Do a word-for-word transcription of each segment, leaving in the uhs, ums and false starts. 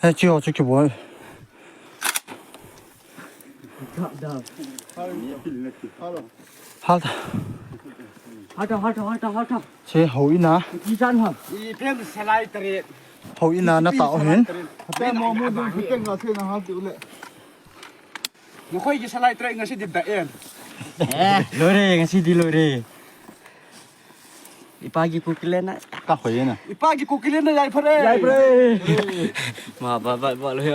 ꯍꯦ, ꯁꯤ ꯍꯧꯖꯤꯛꯀꯤꯕꯨ꯫ ꯍꯥꯜ꯫ ꯍꯥꯜ, ꯍꯥꯜ, ꯍꯥꯜ, ꯍꯥꯜ꯫ ꯁꯤ ꯍꯧꯏꯅ꯫ ꯏꯄꯦꯝ ꯁꯂꯥꯏ ꯇꯔꯦꯠ꯫ ꯍꯧꯏꯅ ꯅ ꯇꯥꯛꯑꯣ ꯍꯦꯟ꯫ ꯍꯥꯏꯐꯦꯠ ꯃꯣꯃꯣꯗꯨ ꯈꯤꯇꯪ ꯉꯥꯛꯁꯦꯅ ꯍꯥꯞꯇꯦ ꯎꯂꯦ꯫ ꯅꯈꯣꯏꯒꯤ ꯁꯂꯥꯏ ꯇꯔꯦꯠ ꯉꯁꯤꯗꯤ ꯗꯛꯑꯦ꯫ ꯑꯦ, ꯂꯣꯏꯔꯦ, ꯉꯁꯤꯗꯤ ꯂꯣꯏꯔꯦ꯫ ꯏꯄꯥꯒꯤ ꯀꯨꯀꯤꯂꯦꯟꯅ꯫ ꯀꯥꯈꯣꯏꯌꯦꯅ꯫ ꯏꯄꯥꯒꯤ ꯀꯨꯀꯤꯂꯦꯟꯅ ꯌꯥꯏꯐꯔꯦ꯫ ꯌꯥꯏꯐꯔꯦ꯫ ꯃꯥ ꯕꯥ ꯕꯥ ꯕꯥ ꯂꯣꯏ꯫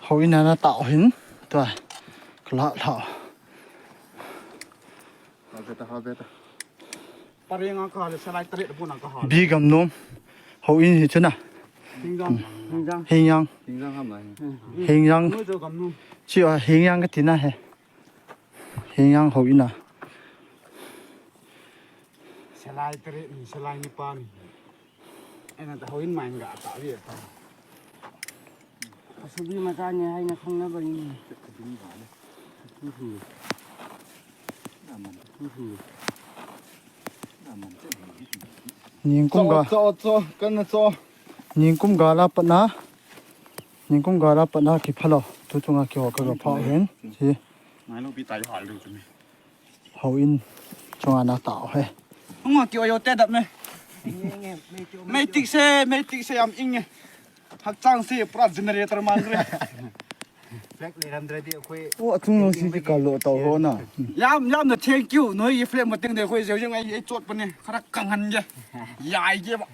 ꯍꯧꯏꯅꯅ ꯇꯥꯛꯑꯣ ꯍꯤꯟ꯫ ꯇꯣ꯫ ꯂꯥꯛ ꯂꯥꯛꯑꯣ꯫ ꯍꯥꯎꯕꯦꯇ, ꯍꯥꯎꯕꯦꯇ꯫ ꯄꯔꯦꯡ ꯉꯥ ꯀꯥꯂꯦ, ꯁꯂꯥꯏ ꯇꯔꯦꯠ ꯄꯨꯟꯅ ꯀꯥꯍꯜꯂꯦ꯫ ꯕꯤ ꯒꯝꯅꯨꯡ꯫ ꯍꯧꯏꯟ ꯍꯤꯆꯨꯅ꯫ ꯍꯤꯡꯖꯥꯡ, ꯍꯤꯡꯖꯥꯡ꯫ ꯍꯤꯡꯌꯥꯡ꯫ ꯍꯤꯡꯖꯥꯡ ꯍꯥꯝꯂꯥꯏ꯫ ꯍꯤꯡꯌꯥꯡ꯫ ꯅꯣꯏꯗꯣ ꯒꯝꯅꯨꯡ꯫ ꯁꯤ ꯍꯤꯡꯌꯥꯡ ꯀ ꯇꯤꯅ ꯍꯦ꯫ ꯍꯤꯡꯌꯥꯡ ꯍꯧꯏꯅ꯫ ꯁꯂꯥꯏ ꯇꯔꯦꯠꯅꯤ, ꯁꯂꯥꯏ ꯅꯤꯄꯥꯟꯅꯤ꯫ ꯑꯩꯅ ꯍꯧꯏꯟ ꯃꯥꯏꯟꯒ ꯑꯇꯥꯕꯤ ꯑꯇꯥ꯫ ꯑꯁꯨꯕꯤ ꯃꯆꯥꯅꯤ ꯍꯥꯏꯅ ꯈꯪꯅꯕꯅꯤ꯫ ꯅꯤꯡꯀꯨꯝꯒ ꯆꯣ, ꯆꯣ, ꯆꯣ, ꯀꯟꯅ ꯆꯣ꯫ ꯅꯤꯡꯀꯨꯝꯒ ꯂꯥꯄꯠꯅ꯫ ꯅꯤꯡꯀꯨꯝꯒ ꯂꯥꯄꯠꯅ ꯀꯤ ꯐꯂꯣ꯫ ꯇꯨ ꯇꯨꯡꯉ ꯀꯤ ꯋꯥꯀꯒ ꯐꯥꯎ ꯍꯦꯟ꯫ ꯁꯤ꯫ ꯉꯥꯏ ꯂꯧꯕꯤ ꯇꯥꯏ ꯍꯥꯜꯂꯨ ꯇꯨꯃꯤ꯫ ꯍꯧꯏꯟ ꯆꯣꯉꯥꯅ ꯇꯥꯎ ꯍꯦ꯫ ꯎꯉ ꯀꯤ ꯑꯣꯏꯌꯣ ꯇꯦ ꯗꯞꯃꯦ꯫ ꯃꯩ ꯇꯤꯛꯁꯦ, ꯃꯩ ꯇꯤꯛꯁꯦ ꯌꯥꯝ ꯏꯪꯉꯦ꯫ ꯍꯛꯆꯥꯡꯁꯤ ꯄꯨꯔꯥ generator ꯃꯥꯟꯈ꯭ꯔꯦ꯫ Flag ꯂꯩꯔꯝꯗ꯭ꯔꯗꯤ ꯑꯩꯈꯣꯏ ꯑꯣ, ꯑꯊꯨꯝ ꯅꯨꯡꯁꯤꯁꯤ ꯀꯜꯂꯣ ꯇꯧꯔꯣꯅ꯫ ꯌꯥꯝ, ꯌꯥꯝꯅ thank you꯫ ꯅꯣꯏꯒꯤ flag ꯃꯇꯦꯡꯗ ꯑꯩꯈꯣꯏꯁꯦ ꯍꯧꯖꯤꯛ ꯑꯩ, ꯑꯩ ꯆꯣꯠꯄꯅꯦ꯫ ꯈꯔ ꯀꯪꯍꯟꯒꯦ꯫ ꯌꯥꯏꯒꯦꯕ꯫